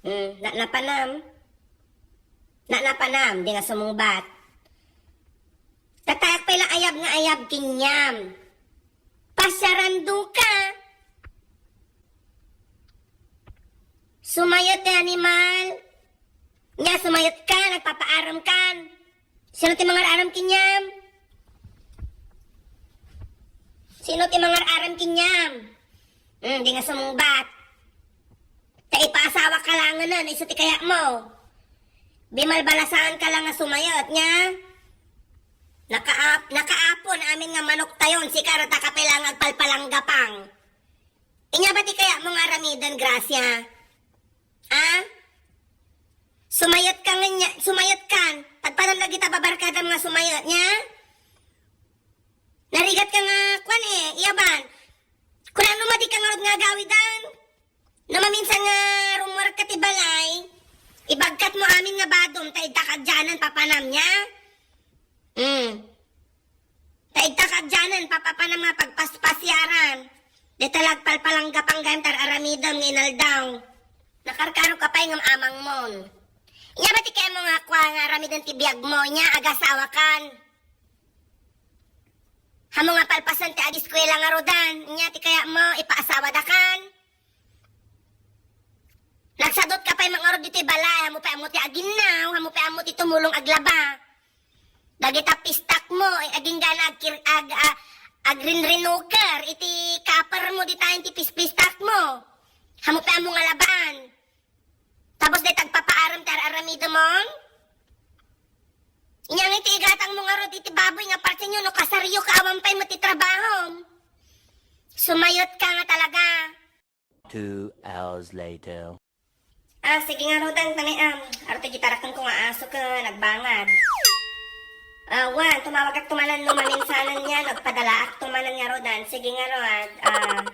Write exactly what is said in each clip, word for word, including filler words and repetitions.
Hmm, na, napanam. Na, napanam, di nga sumungbat. Tatayak pay la ayab nga ayab ken Yam. Pasiarandoka. Sumayot ti animal. Nya, sumayot ka, nagpapaaram kan. Sino ti mangar-aram ken Yam? Sino ti mangar-aram ken Yam? Hmm, di nga sumungbat. Ta ipaasawa ka langanan, isu ti kayatmo. Bimalbalasaan ka lang nga sumayot, nya? Nakaap-, nakaapon amin nga manok tayon, sika rata ka pay lang agpalpalanggapang. Inya ba ti kayatmo nga aramiden, Gracia? Ha? Sumayot ka nga nya, sumayot kan. Padpadam lagi ta babarkadam nga sumayot, nya? Narigat ka nga, kwan eh, iyaban. Kunam no madi ka ngarud nga agawidan. No maminsan nga rummuar ka ti balay, ibagkat mo amin nga badom, ta idda ka agyanan, papanam, nya? Hmm. Ta idda ka agyanan, papapanam nga pagpaspasiaran. Dita la agpalpalanggapang gayam ta ar-aramidem nga inaldaw. Nakarkaro ka pay ngem amangmon. Inya ba ti kayatmo nga kua nga aramiden ti biagmo, nya agasawa kan? Haanmo nga palpasen ti ageskuela ngarudan, inya ti kayatmo, ipaasawada kan? Nagsadut ka pay mangarud ditoy balay, haanmo pay ammo ti aginnaw, haanmo pay ammo ti tumulong aglaba. Dagita pistakmo, ay, agingga na agkir-, ag-, a-, agrinrinoker iti kapermo ditayen ti pispistakmo. Haanmo pay ammo nga laban. Tapos dayta agpapaaram ti ar-aramidemon? Inya nga iti igatangmo ngarud iti baboy nga partinyo no kasaryo ka awan pay met ti trabahom. Sumayot ka nga talaga. Two hours later. Ah, sige ngarudan, tani, am. Aro ti gitaraken ko nga aso ken nagbangad. Ah, wan, tumawagak tumanan no maminsanan nya, nagpadalaak tumanan ngarudan. Sige ngarud, ah.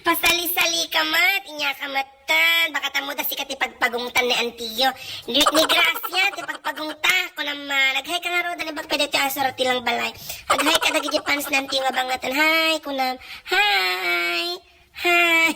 Pasali-sali ka met, inya ka met tan. Baka tammo da sika ti pagpagungtan ni Antiyo. Ni, ni Gracia, ti pagpagungta. Kunam, ah, nag-hi ka ngarudan, ibagka daytoy aso ti lang balay. Ag-hi ka dagiti fans ni Antiyo nga bangatan. Hi, kunam. Hi! Hi!